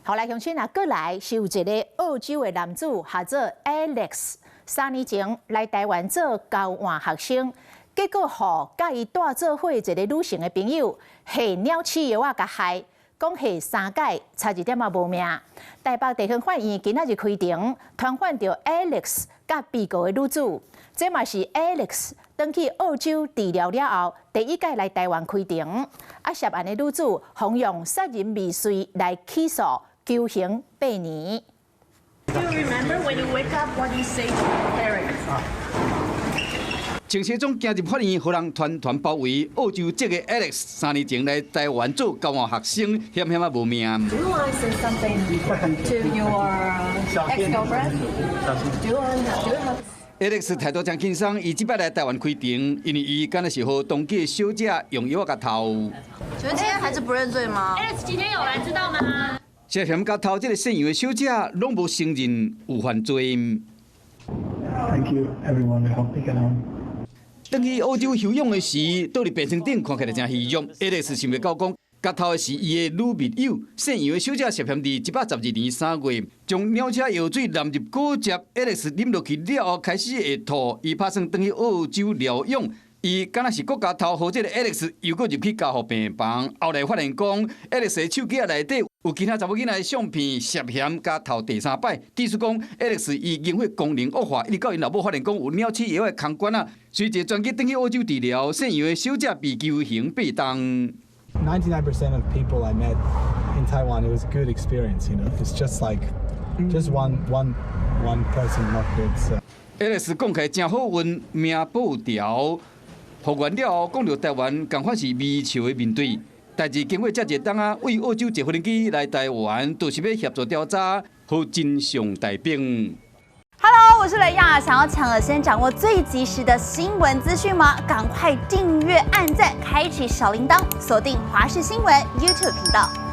好來，鄉親啊，閣來是有一个澳洲的男子，號做 Alex，3年前來台灣做交換學生，結果予佮伊蹛做伙一个女性的朋友下鳥鼠藥仔共害，講下三擺，差一點仔無命。台北地方法院今仔日開庭，傳喚著 Alex 佮被告的女子，這嘛是 Alex 轉去澳洲治療了後，第一擺來台灣開庭。啊，涉案的女子予用殺人未遂來起訴，求刑8年。 Do you remember when you wake up, what you say to your parents? 前西總行入法院，予人團團包圍。澳洲籍的 Alex 3年前來台灣做交換學生，險險仔無命。 Do you want to say something to your ex-girlfriend? Do you have Alex 態度真輕鬆，伊這擺來台灣開庭，因為伊敢若是予當局小姐用藥仔共刣。請問今天還是不認罪嗎？Alex 今天有來，知道嗎？涉嫌共刣這个姓楊的小姐，攏無承認有犯罪。 Thank you, everyone who helped me get home. 轉去澳洲休養的時，倒佇病床頂看起來真虛弱。Alex 想袂到講，共刣的是伊的女密友，姓楊的小姐涉嫌佇112年3月，將鳥車藥水濫入果汁，Alex 啉落去了後開始會吐，伊拍算轉去澳洲療養。伊敢若是閣共刣予這个 Alex 又閣入去加護病房，後來發現講 Alex 的手機仔內底有其他查某囡仔的相片，涉嫌共刣第三擺。意思講 Alex 伊凝血功能惡化，一直到𪜶老母發現講有鳥鼠藥的空罐仔，隨著轉機轉去澳洲治療，姓楊的小姐被求刑八冬。 99% of people I met in Taiwan, it was a good experience. It's just like just one person not good. So. Alex 講起來誠好運，命保牢。復原了後，講著台灣仝款是微笑的面對。代誌經過遮濟冬仔，對澳洲坐飛機來台灣，就是欲協助調查，予真相大白。 Hello，我是雷亞，想要搶先掌握最及時的新聞資訊嗎？趕快訂閱、按讚、開啟小鈴鐺，鎖定華視新聞 YouTube 頻道。